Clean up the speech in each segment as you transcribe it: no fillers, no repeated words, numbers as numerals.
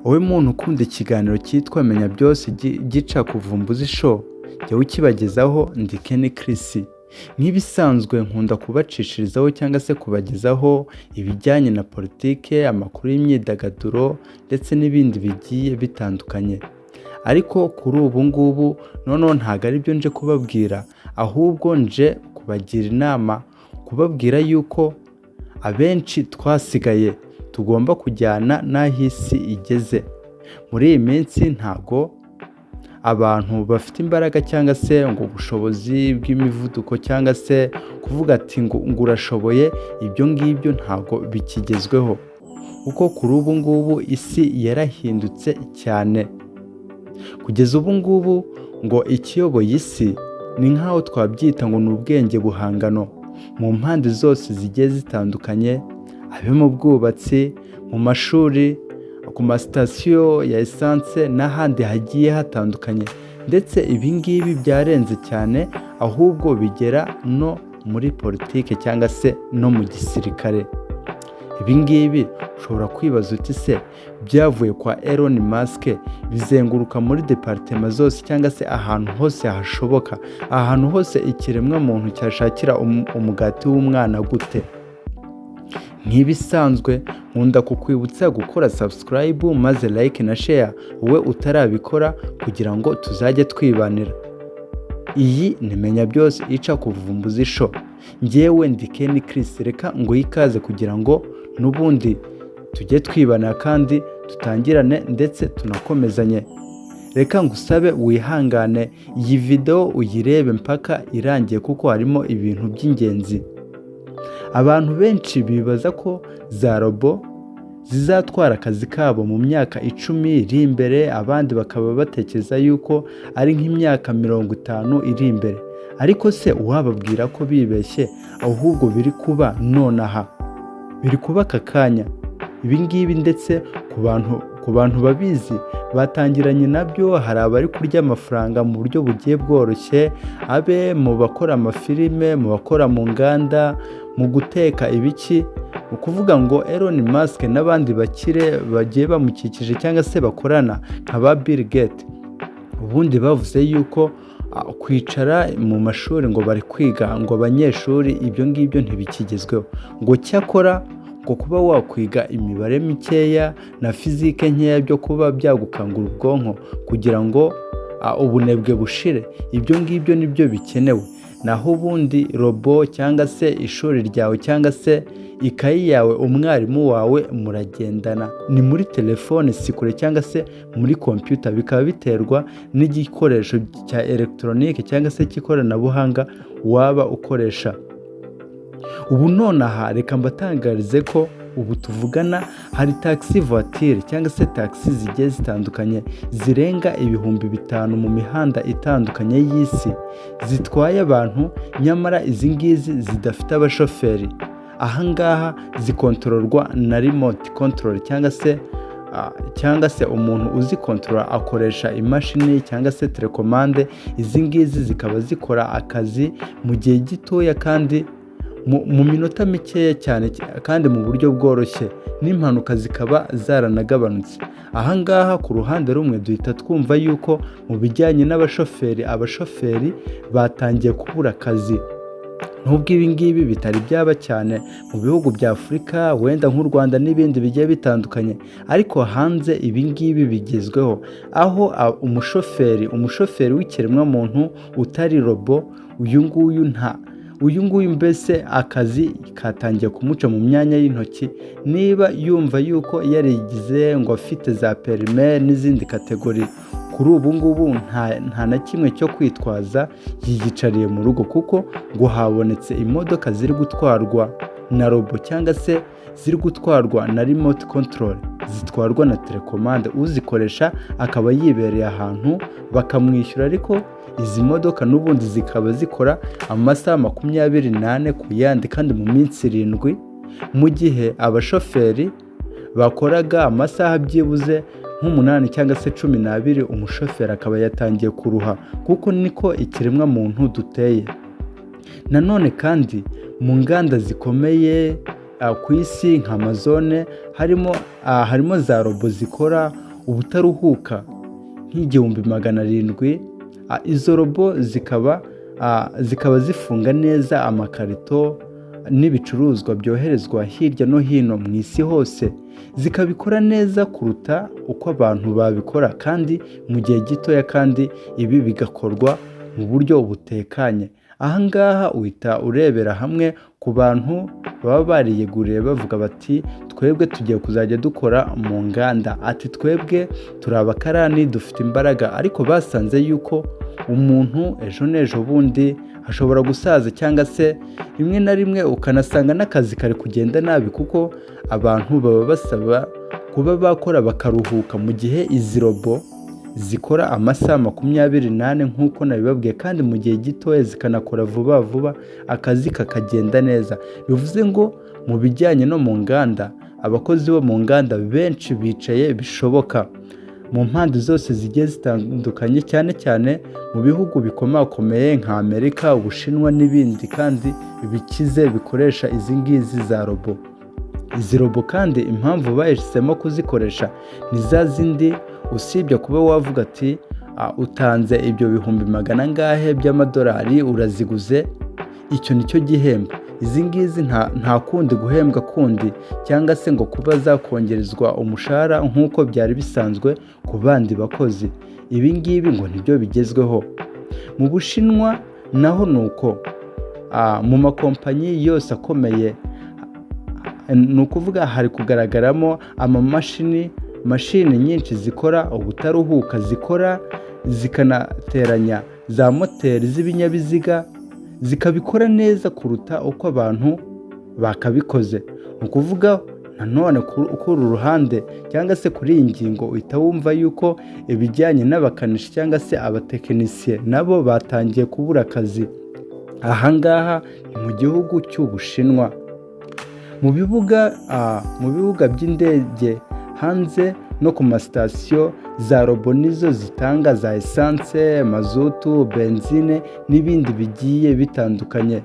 Wowe muntu ukunda ikiganiro cyitwa Menya Byose gica ku Vumbuzi Show, jya ukibagezaho, ndi Kenny Chris. Nk'ibisanzwe nkunda kubacishirizaho cyangwa se kubagezaho ibijyanye na politike, amakuru y'imyidagaduro ndetse n'ibindi bigiye bitandukanye. Ariko kuri ubu ngubu noneho ntabwo ari byo nje kubabwira, ahubwo nje kubagira inama, kubabwira yuko abenshi twasigaye tugomba kujyana n'aho isi igeze. Muri iyi minsi ntago abantu bafite imbaraga cyangwa se ngo ubushobozi bw'imivuduko cyangwa se kuvuga ati ngo urashoboye, ibyo ngibyo ntabwo bikigezweho, kuko kuri ubu ngubu isi yarahindutse cyane. Kugeza ubu ngubu ngo ikiyoboye isi ni nk'aho twabyita ngo ni ubwenge buhangano mu mpande zose zigiye zitandukanye, abe mu bwubatsi, mu mashuri, ku masitasiyo ya esanse n'ahandi hagiye hatandukanye. Ndetse ibi ngibi byarenze cyane, ahubwo bigera no muri politike cyangwa se no mu gisirikare. Ibi ngibi ushobora kwibaza uti: "Se byavuye kwa Elon Musk bizenguruka muri departema zose cyangwa se ahantu hose hashoboka, ahantu hose ikiremwamuntu cyashakira umugati w'umwana gute?" Nk'ibisanzwe nkunda kukwibutsa gukora subscribe, maze like na share wowe utarabikora, kugira ngo tuzajye twibanira. Iyi ni Menya Byose ica ku Vumbuzi Show. Ngewe ndi Kenny Chris, reka ngo ikaze kugira ngo n'ubundi tujye twibanira kandi dutangirane ndetse tunakomezanye. Reka ngusabe wihangane iyi video uyirebe mpaka irangiye, kuko harimo ibintu by'ingenzi. Abantu benshi bibaza ko za robo zizatwara akazi kabo mu myaka 10 iri imbere, abandi bakaba batekereza yuko ari nk'imyaka 50 iri imbere. Ariko se uwababwira ko bibeshye, ahubwo biri kuba nonaha, biri kuba aka kanya. Ibi ngibi ndetse ku bantu babizi batangiranye nabyo, hari abari kurya amafaranga mu buryo bugiye bworoshye, abe mu bakora amafilime, mu bakora mu nganda, mu guteka ibiki. Ni ukuvuga ngo Elon Musk n'abandi bakire bagiye bamukikije cyangwa se bakorana nka ba Bill Gates, ubundi bavuze yuko kwicara mu mashuri ngo bari kwiga ngo abanyeshuri, ibyo ngibyo ntibikigezweho, ngo cyakora ngo kuba wakwiga imibare mikeya na fizike nkeya byo kuba byagukangura ubwonko kugira ngo ubunebwe bushire, ibyo ngibyo nibyo bikenewe. Naho ubundi robo cyangwa se ishuri ryawe cyangwa se ikayi yawe, umwarimu wawe muragendana ni muri telefone, si kure, cyangwa se muri kompiyuta, bikaba biterwa n'igikoresho cya elegitoronike cyangwa se cy'ikoranabuhanga waba ukoresha. Ubu nonaha reka mbatangarize ko ubu tuvugana hari taxi voiture cyangwa se taxi zigiye zitandukanye zirenga 5000 mu mihanda itandukanye y'isi zitwaye abantu, nyamara izi ngizi zidafite abashoferi. Ahangaha zikontororwa na remote control cyangwa se umuntu uzikontorora akoresha imashini cyangwa se telekomande. Izi ngizi zikaba zikora akazi mu gihe gitoya kandi mu minota mikeya cyane kandi mu buryo bworoshye, n'impanuka zikaba zaranagabanutse. Ahangaha ku ruhande rumwe duhita twumva yuko mu bijyanye n'abashoferi, abashoferi batangiye kubura akazi, nubwo ibi ngibi bitari byaba cyane mu bihugu bya Afurika, wenda nk'u Rwanda n'ibindi bigiye bitandukanye, ariko hanze ibi ngibi bigezweho, aho umushoferi w'ikiremwamuntu utari robo, uyu nguyu nta uyu nguyu mbese akazi katangiye kumuca mu myanya y'intoki. Niba yumva yuko yarigize ngo afite za perime n'izindi category, kuri ubu ngubu nta na kimwe cyo kwitwaza, yiyicariye mu rugo, kuko ngo habonetse imodoka ziri gutwarwa na robo cyangwa se ziri gutwarwa na remote control, zitwarwa na telekomande, uzikoresha akaba yibereye ahantu bakamwishyura. Ariko izi modoka n'ubundi zikaba zikora amasaha 24 ku yandi kandi mu minsi 7, mu gihe abashoferi bakoraga amasaha byibuze nk'umunani cyangwa se 12, umushoferi akaba yatangiye kuruha, kuko niko ikiremwamuntu duteye. Nanone kandi mu nganda zikomeye ku isi nka Amazon harimo za robo zikora ubutaruhuka nk'1700. Izo robo zikaba zifunga neza amakarito n'ibicuruzwa byoherezwa hirya no hino mu isi hose, zikabikora neza kuruta uko abantu babikora kandi mu gihe gitoya, kandi ibi bigakorwa mu buryo butekanye. Aha ngaha uhita urebera hamwe ku bantu baba bariyeguriye bavuga bati: "Twebwe tugiye kuzajya dukora mu nganda," ati: "Twebwe turi abakarani, dufite imbaraga," ariko basanze yuko umuntu ejo n'ejo bundi ashobora gusaza, cyangwa se rimwe na rimwe ukanasanga n'akazi kari kugenda nabi, kuko abantu baba basaba kuba bakora bakaruhuka, mu gihe izi robo zikora amasaha 24 nk'uko nabibabwiye, kandi mu gihe gitoya zikanakora vuba vuba, akazi kakagenda neza. Bivuze ngo mu bijyanye no mu nganda, abakozi bo mu nganda benshi bicaye bishoboka mu mpande zose zigiye zitandukanye, cyane cyane mu bihugu bikomakomeye nka Amerika, Ubushinwa n'ibindi, kandi bikize bikoresha izi ngizi za robo. Izi robo kandi impamvu bahisemo kuzikoresha ni za zindi, usibye kuba wavuga ati utanze ibyo bihumbi magana angahe by'amadolari uraziguze, icyo ni cyo gihembo. Izi ngizi nta kundi guhembwa kundi, cyangwa se ngo kuba zakongerezwa umushahara nk'uko byari bisanzwe ku bandi bakozi. Ibi ngibi ngo nibyo bigezweho. Mu Bushinwa naho ni uko, mu makompanyi yose akomeye, ni ukuvuga hari kugaragaramo amamashini, mashini nyinshi zikora ubutaruhuka, zikora zikanateranya za moteri z'ibinyabiziga, zikabikora neza kuruta uko abantu bakabikoze. Ni ukuvuga nanone kuri uru ruhande cyangwa se kuri iyi ngingo, uhita wumva yuko ibijyanye n'abakanishi cyangwa se abatekinisiye nabo batangiye kubura akazi. Ahangaha ni mu gihugu cy'Ubushinwa. Mu bibuga by'indege hanze no ku masitasiyo, za robo nizo zitanga za esanse, mazutu, benzine n'ibindi bigiye bitandukanye,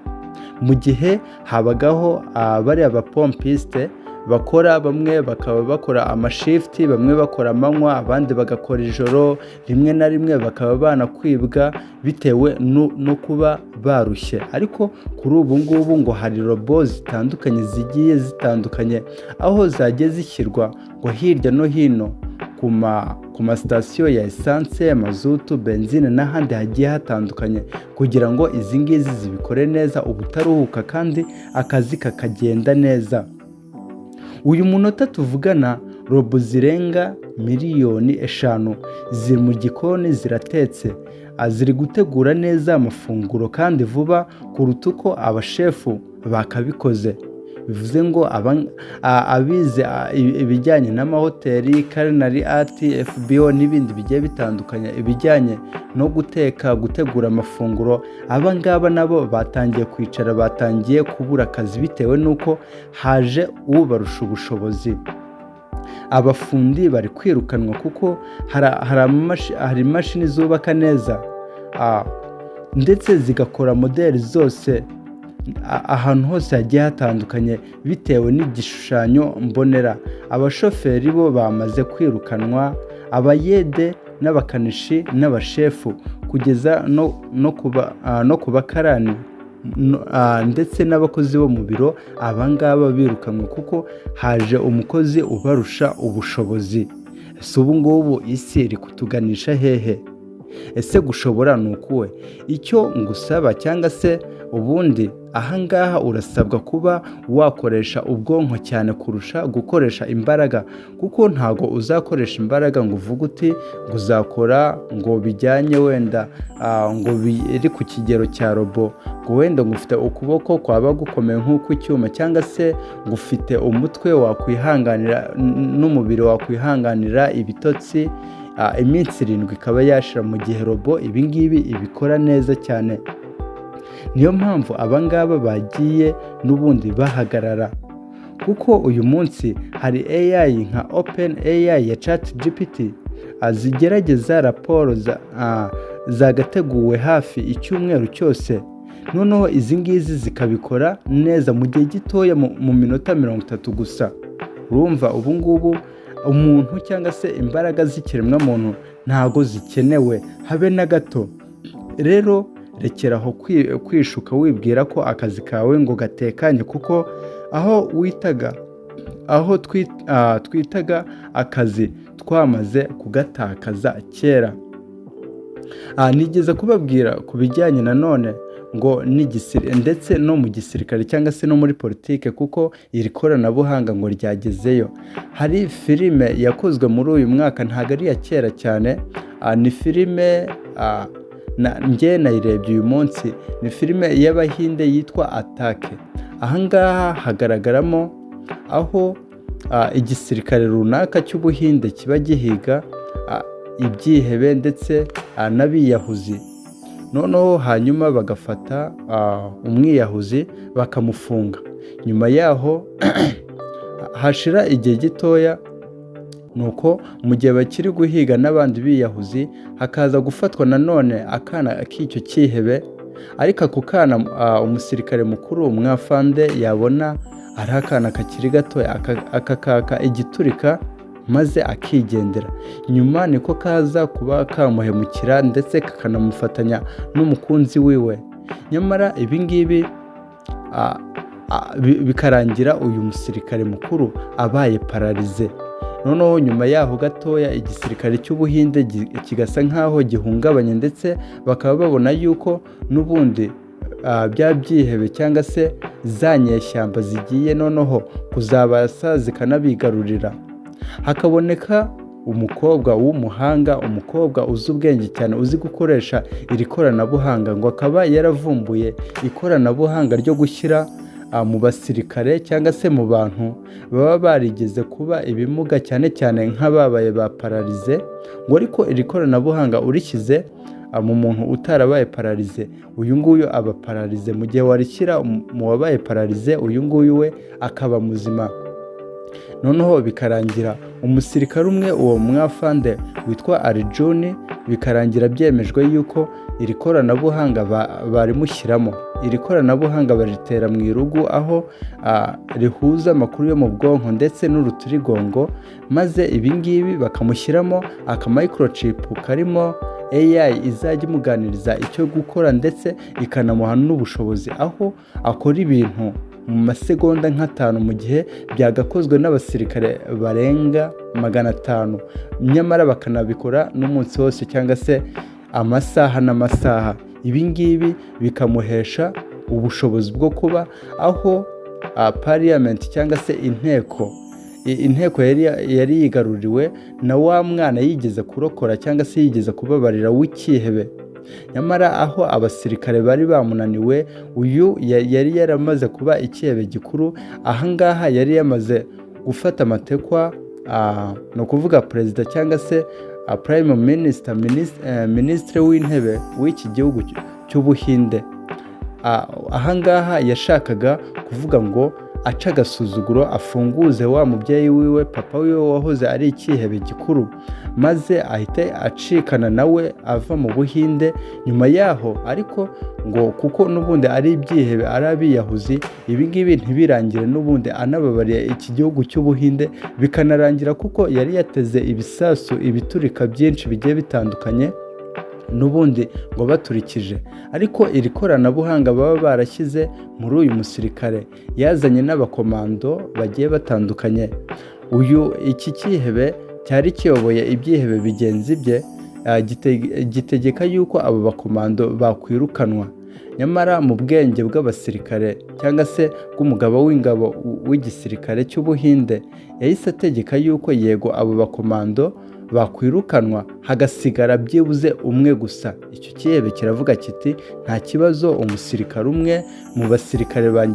mu gihe habagaho bariya bapompiste bakora, bamwe bakaba bakora amashifuti, bamwe bakora amanywa, abandi bagakora ijoro, rimwe na rimwe bakaba banakwibwa bitewe no kuba barushye. Ariko kuri ubu ngubu ngo hari robo zitandukanye zigiye zitandukanye, aho zagiye zishyirwa ngo hirya no hino ku masitasiyo ya esanse, mazutu, benzine n'ahandi hagiye hatandukanye, kugira ngo izi ngizi zibikore neza ubutaruhuka kandi akazi kakagenda neza. Uyu munota tuvugana, robo zirenga miliyoni 5 ziri mu gikoni ziratetse, ziri gutegura neza amafunguro kandi vuba kuruta uko abashefu bakabikoze. Bivuze ngo abize ibijyanye n'amahoteli, culinary art, FBO n'ibindi bigiye bitandukanye, ibijyanye no guteka, gutegura amafunguro, aba ngaba nabo batangiye kwicara, batangiye kubura akazi bitewe n'uko haje ubarusha ubushobozi. Abafundi bari kwirukanwa kuko hari imashini zubaka neza ndetse zigakora modeli zose ahantu hose hagiye hatandukanye bitewe n'igishushanyo mbonera. Abashoferi bo bamaze kwirukanwa, abayede n'abakanishi n'abashefu, kugeza no ku bakarani ndetse n'abakozi bo mu biro. Aba ngaba birukanwe kuko haje umukozi ubarusha ubushobozi. Ese ubu ngubu isi iri kutuganisha hehe? Ese gushobora ni ukuwe? Icyo ngusaba, cyangwa se ubundi ahangaha urasabwa kuba wakoresha ubwonko cyane kurusha gukoresha imbaraga, kuko ntago uzakoresha imbaraga ngo uvuge uti ngo uzakora ngo bijyanye wenda ngo biri ku kigero cya robo, ngo wenda ngo ufite ukuboko kwaba gukomeye nk'uko icyuma, cyangwa se ngo ufite umutwe wakwihanganira n'umubiri wakwihanganira ibitotsi iminsi 7 ikaba yashira, mu gihe robo ibingibi ibikora neza cyane. Niyo mpamvu abangaba bagiye n'ubundi bahagarara, kuko uyu munsi hari AI nka Open AI ya ChatGPT zigerageza raporo zagateguwe hafi icyumweru cyose, noneho izi ngizi zikabikora neza mu gihe gitoya, mu minota 30 gusa. Urumva ubu ngubu Umuntu cyangwa se imbaraga z'ikiremwamuntu ntago zikenewe habe na gato. Rero rekeraho kwishuka wibwira ko akazi kawe ngo gatekanye, kuko aho witaga, aho twitaga akazi twamaze kugatakaza kera. Nigeze kubabwira ku bijyanye nanone ngo ndetse no mu gisirikare cyangwa se no muri politike, kuko iri koranabuhanga ngo ryagezeyo. Hari filime yakozwe muri uyu mwaka, ntabwo ari iya kera cyane, ni filime njye nayirebye uyu munsi. Ni filime y'Abahinde yitwa Attack. Ahangaha hagaragaramo aho igisirikare runaka cy'Ubuhinde kiba gihiga ibyihebe ndetse n'abiyahuzi, noneho hanyuma bagafata umwiyahuzi bakamufunga. Nyuma yaho hashira igihe gitoya, nuko mu gihe bakiri guhiga n'abandi biyahuzi, hakaza gufatwa nanone akana k'icyo cyihebe. Ariko ako kana, umusirikare mukuru umwafande yabona ari akana kakiri gato, akakaka igiturika maze akigendera. Nyuma niko kaza kuba kamuhemukira ndetse kakanamufatanya n'umukunzi wiwe. Nyamara ibi ngibi bikarangira uyu musirikare mukuru abaye paralysé. Noneho nyuma yaho gatoya, igisirikare cy'Ubuhinde kigasa nk'aho gihungabanye, ndetse bakaba babona yuko n'ubundi bya byihebe cyangwa se za nyeshyamba zigiye noneho kuzabasa zikanabigarurira. Hakaboneka umukobwa w'umuhanga, umukobwa uzi ubwenge cyane, uzi gukoresha iri koranabuhanga, ngo akaba yaravumbuye ikoranabuhanga ryo gushyira mu basirikare cyangwa se mu bantu baba barigeze kuba ibimuga, cyane cyane nk'ababaye ba paralysé. Ngo ariko iri koranabuhanga urishyize mu muntu utarabaye paralysé, uyu nguyu aba paralysé, mu gihe warishyira mu wabaye paralysé, uyu nguyu we akaba muzima. Noneho bikarangira umusirikare umwe, uwo mwafande witwa Arijuni, bikarangira byemejwe yuko iri koranabuhanga barimushyiramo. Iri koranabuhanga baritera mu irugu, aho rihuza amakuru yo mu bwonko ndetse n'urutirigongo, maze ibi ngibi bakamushyiramo aka microchip karimo AI izajya imuganiriza icyo gukora, ndetse ikanamuha n'ubushobozi aho akora ibintu mu masegonda nk'5 mu gihe byagakozwe n'abasirikare barenga 500, nyamara bakanabikora n'umunsi wose cyangwa se amasaha n'amasaha. Ibi ngibi bikamuhesha ubushobozi bwo kuba aho parliament cyangwa se inteko yari yigaruriwe na wa mwana yigeze kurokora cyangwa se yigeze kubabarira w'icyihebe. Nyamara aho abasirikare bari bamunaniwe, uyu yari yaramaze kuba icyihebe gikuru. Ahangaha yari yamaze gufata amatekwa, ni ukuvuga perezida cyangwa se prime minister, minisitiri w'intebe w'iki gihugu cy'Ubuhinde. Ahangaha yashakaga kuvuga ngo ace agasuzuguro, afunguze wa mubyeyi wiwe, papa wiwe wahoze ari icyihebe gikuru, maze ahite acikana nawe ava mu Buhinde. Nyuma yaho ariko ngo kuko n'ubundi ari ibyihebe, ari abiyahuzi, ibi ngibi ntibirangire n'ubundi anababariye iki gihugu cy'Ubuhinde, bikanarangira kuko yari yateze ibisasu, ibiturika byinshi bigiye bitandukanye n'ubundi ngo baturikije. Ariko iri koranabuhanga baba barashyize muri uyu musirikare yazanye n'abakomando bagiye batandukanye, uyu iki cyihebe cyari kiyoboye ibyihebe bigenzi bye gitegeka yuko abo bakomando bakwirukanwa. Nyamara mu bwenge bw'abasirikare cyangwa se bw'umugabo w'ingabo w'igisirikare cy'Ubuhinde, yahise ategeka yuko yego abo bakomando bakwirukanwa, hagasigara byibuze umwe gusa. Icyo cyihebe kiravuga kiti: "Nta kibazo, umusirikare umwe mu basirikare banjye."